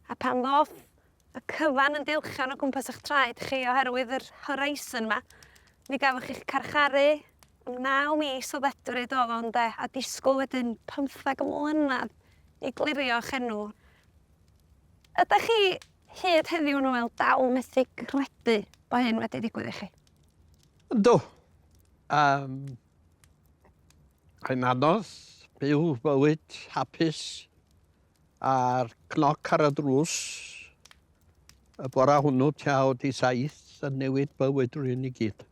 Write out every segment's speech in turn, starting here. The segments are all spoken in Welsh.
A pan ddoth y cyfan yn dilchan o gwmpas eich traed chi oherwydd yr horizon 'ma, mi gafoch chi'ch carcharu am naw mis o ddedfryd oedd o ynde, a disgwyl wedyn pymtheg mlynedd i glirio'ch enw. Ydych chi hyd heddiw Noel dal methu credu bod hyn wedi digwydd i chi? Yndw. Um, Mae'n anodd byw bywyd hapus a'r cnoc ar y drws y bora hwnnw tua wedi saith yn newid bywyd rhywun i gyd.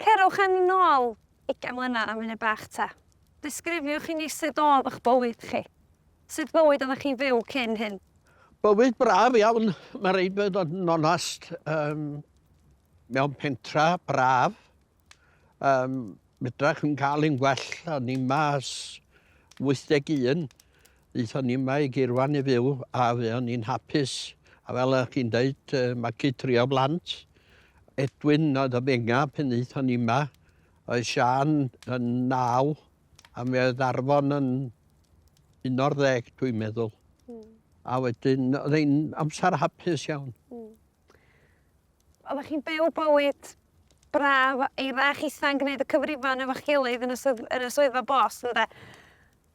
Cerwch â ni nôl ugain mlynedd am funud bach ta. Disgrifiwch i ni sut oedd eich bywyd chi. Sut fywyd oeddech chi'n fyw cyn hyn? Bywyd braf iawn, mae rhaid bod yn onast. Um, mewn pentra braf, Um, medrach yn cael un gwell, o'n i 'ma ers 81, aethon ni yma i Gaerwan i fyw, a fe o'n i'n hapus. A fel ych chi'n dweud, magu tri o blant. Edwin oedd y fenga pan aethon ni yma, oedd Siân yn naw, a mi oedd Arfon yn 11, dwi'n meddwl. A wedyn, oedd hi'n amser hapus iawn. Oeddech chi'n byw bywyd braf, eira a chitha'n gwneud y cyfrifon efo'ch gilydd yn y swydd- yn y swyddfa bost ynde?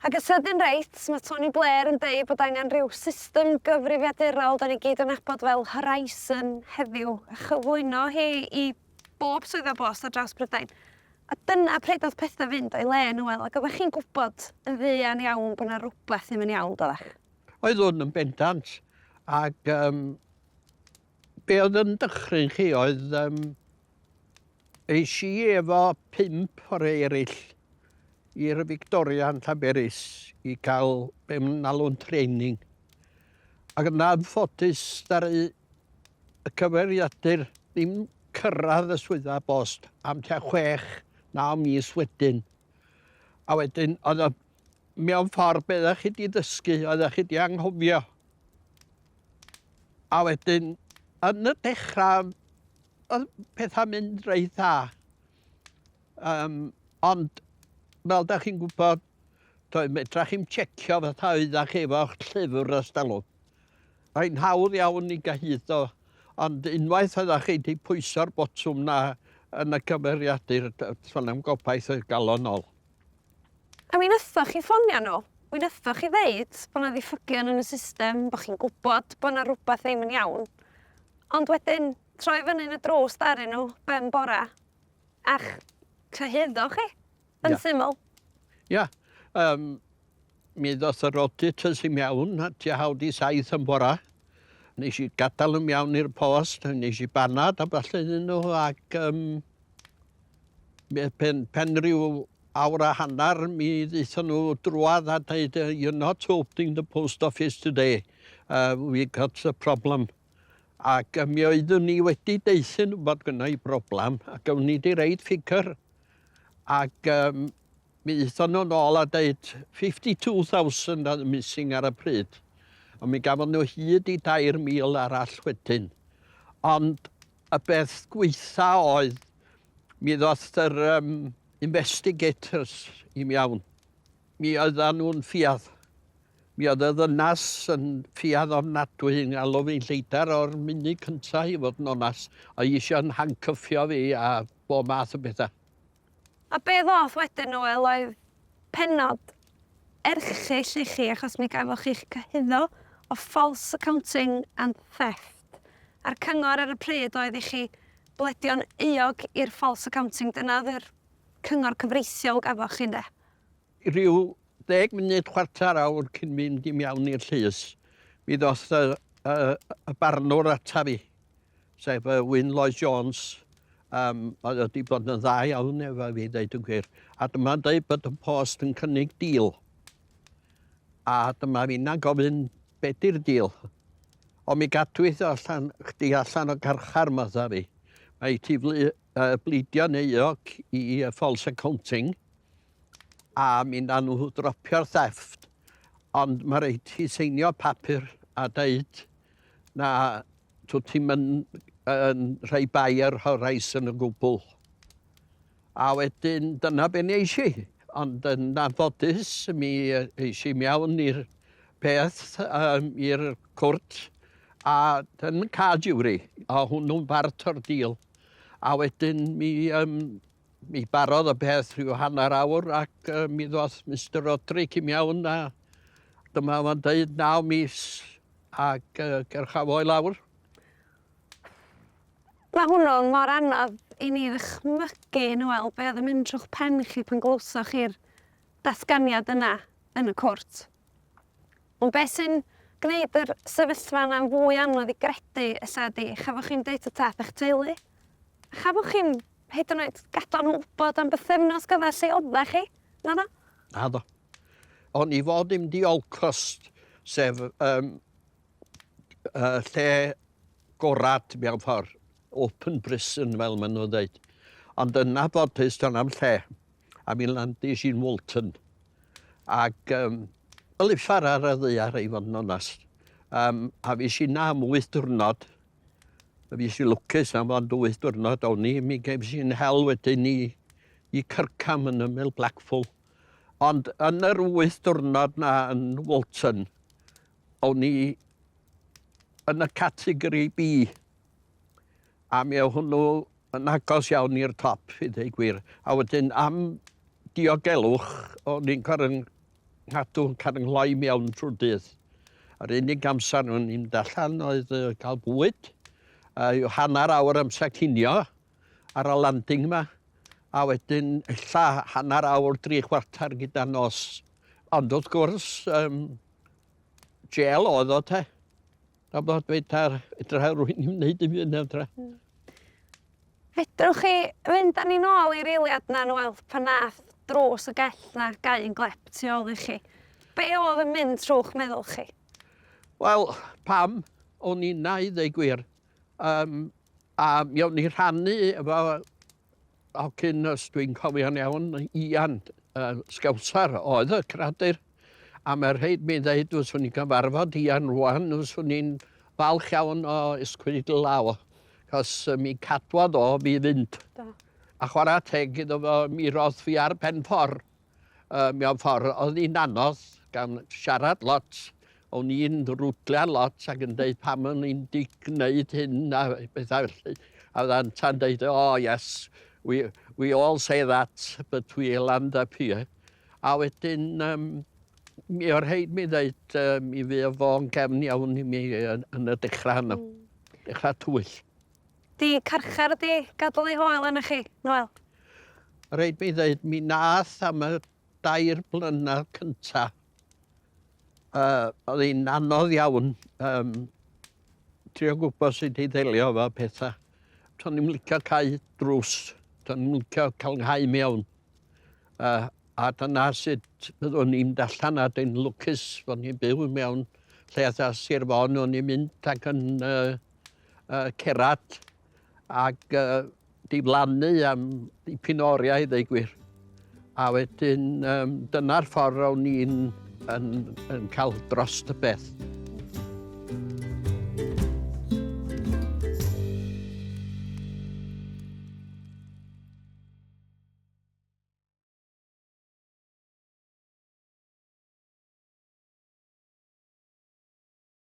Ac yn sydyn reit, mae Tony Blair yn deud bod angen rhyw system gyfrifiadurol da ni gyd yn nabod fel Horizon heddiw, a chyflwyno hi i bob swyddfa bost ar draws Prydain. A dyna pryd oedd pethau fynd o'i le, Noel, ac oeddech chi'n gwybod yn fuan iawn bod 'na rywbeth ddim yn iawn, doeddech? Oeddwn yn bendant, ac um, Be oedd yn dychryn chi oedd um, eis i efo pump o'r rhei eraill i'r Victoria yn Llanberis i gael be maen alw'n training. Ac yn anffodus, ddaru y cyfeiriadur ddim cyrraedd y swyddfa bost am tua chwech, naw mis wedyn. A wedyn, oedd o mewn ffordd be oeddech chi 'di ddysgu, oeddech chi 'di anghofio. A wedyn, yn y dechrau, oedd pethau'n mynd reit dda. Um, ond, fel da chi'n gwybod, doedd medra chi'm checio fatha oeddach chi efo'ch llyfr ers talwm. Mae'n hawdd iawn i gyhuddo, ond unwaith oeddach chi wedi pwyso'r botwm 'na yn y cyfeiriadur, sôn am gobaith oedd gael o'n ôl. A mi wnaethoch chi ffonio nhw? Mi wnaethoch chi ddeud bod 'na ddiffygion yn y system, bod chi'n gwybod bod 'na rywbeth ddim yn iawn. Ond wedyn, troi fyny yn y drws ddaru nhw ben bora, a'ch cyhuddo chi, yn syml. Ia. Um, mi ddoth yr auditors i mewn tua hawl di saith yn bora. Nes i gadael nhw mewn i'r post, nes i banad a ballu iddyn nhw ac um, Pen, pen rhyw awr a hanner, mi ddaethon nhw drwadd a dweud, you're not opening the post office today, we got a problem. Ac mi oeddwn ni wedi deuthyn nhw bod gynna i broblem, ac o'n i wedi reid ffigur. Ac um, mi ddaethon nhw'n ôl a dweud 52,000 oedd missing ar y pryd. Ond mi gafon nhw hyd i 3,000 arall wedyn. Ond Y peth gwaetha oedd, mi ddoth yr um, investigators i mewn. Mi oeddan nhw'n ffiadd. Mi oedd y ddynas yn ffiadd ofnadwy yn galw fi'n lleidar o'r munud cyntaf i fod yn onast. Oedd eisiau'n handcuffio fi a bob math o bethau. A be ddoth wedyn Noel oedd pennod erchyll i chi achos mi gafoch chi'ch cyhuddo o false accounting and theft. A'r cyngor ar y pryd oedd i chi bledio'n euog i'r false accounting. Dyna oedd yr cyngor cyfreithiol gafoch chi ynde? Rhyw ddeg munud, chwarter awr cyn mynd i mewn i'r llys, mi ddoth y, y, y barnwr ata fi, sef y Wyn Lloyd Jones, um, oedd wedi bod yn dda iawn efo fi, dweud y gwir. A dyma'n dweud bod y post yn cynnig deal. A dyma finna'n gofyn, be di'r deal? O mi gadwith o allan, chdi allan o garchar, madda fi. Mae ti fli, bleidio'n euog i false accounting, a mi wna nhw dropio'r theft, ond mae rhaid ti seinio papur a deud na dwyt ti'm yn, yn rhoi bai ar Horizon o gwbl. A wedyn dyna be nes i, ond yn anffodus mi es i mewn i'r peth um, i'r cwrt a yn cael jury, a hwnnw'n bart o'r deal. A wedyn mi, um, mi barodd y peth rhyw hanner awr ac uh, mi ddoth Mr Roderick i mewn a dyma fo'n deud 9 mis ac uh, gerchaf o'i lawr. Mae hwnnw'n mor anodd i ni ddychmygu, Noel, be oedd yn mynd trwy'ch pen chi pan glywsoch chi'r datganiad yna yn y cwrt. Ond beth sy'n gwneud yr sefyllfa yna'n fwy anodd i gredu ella ydi, chafoch chi'm deud wrth eich teulu? A chafoch chi'm hyd yn oed gadael nhw wybod am bythefnos gyfa lle oeddech chi? Naddo? Naddo. O'n i fod i'm di Olcost, sef um, lle gorad mewn ffordd, open prison fel maen nhw'n dweud. Ond yn anffodus, do'n am lle, a mi landis i'n Walton. Ac um, y uffar ar y ddaear i fod yn onast. Um, a fi si na am 8 diwrnod. A fi si lwcus am fod 8 diwrnod o'n i. Mi gefs i'n hel wedyn i, i Kirkham yn ymyl Blackpool. Ond yn yr 8 diwrnod na yn Walton, o'n i yn y categori B, a mi oedd hwnnw yn agos iawn i'r top, i ddweud gwir. A wedyn am diogelwch, o'n i'n cael yn nghadw yn cael yng mewn trwy'r dydd. Yr unig amser o'n i'n mynd allan oedd cael bwyd, hanner awr amser cinio ar y landing yma, a wedyn ella hanner awr, 3/4 gyda nos. Ond wrth gwrs, Jêl oedd o te. Na bod dweud ar edrych ar rwy'n i'n wneud dim byd na. Fedrwch chi fynd â ni nôl i'r eiliad na, Noel, pan nath drws y gell na gau yn glep tu ôl i chi? Be oedd yn mynd trwy'ch meddwl chi? Wel, pam o'n i na i ddweud gwir. Um, a mi o'n i rhannu efo Hogyn, os dwi'n cofio'n iawn, Ian uh, Sgawsar oedd y cradur. A mae rhaid mi ddeud, fyswn i'n cyfarfod Ian rwan, fyswn i'n falch iawn o ysgwyd law. Cos mi cadwodd o fi fynd. Da. A chwarae teg iddo fo, mi roth fi ar pen ffordd. Mewn ffordd, oedd hi'n anodd gan siarad lot. O'n i'n rwdlian lot ac yn deud pam o'n i'n di gwneud hyn a bethau felly. A oedd Anta'n deud, oh yes, we all say that, but we land up here. A wedyn, mi o'r rhaid mi ddeud, mi fuodd fo'n gefn iawn i mi yn, yn y dechrau yno. Dechrau tywyll. Di carchar di gadael ei hoel arnoch chi, Noel? Rhaid mi ddeud, mi nath am y 3 blynedd cynta. Oedd hi'n anodd iawn trio gwybod sut i ddelio efo pethau. Do'n i'm licio cau drws, do'n i'm licio cael nghau mewn. A dyna sut byddwn i'n mynd allan a dwi'n lwcus fod ni'n byw mewn lle fatha Sir Fôn, o'n i'n mynd ac yn cerad ac diflannu am dipyn o oriau i ddweud gwir. A wedyn dyna'r ffordd o'n i'n yn, yn cael drost y beth.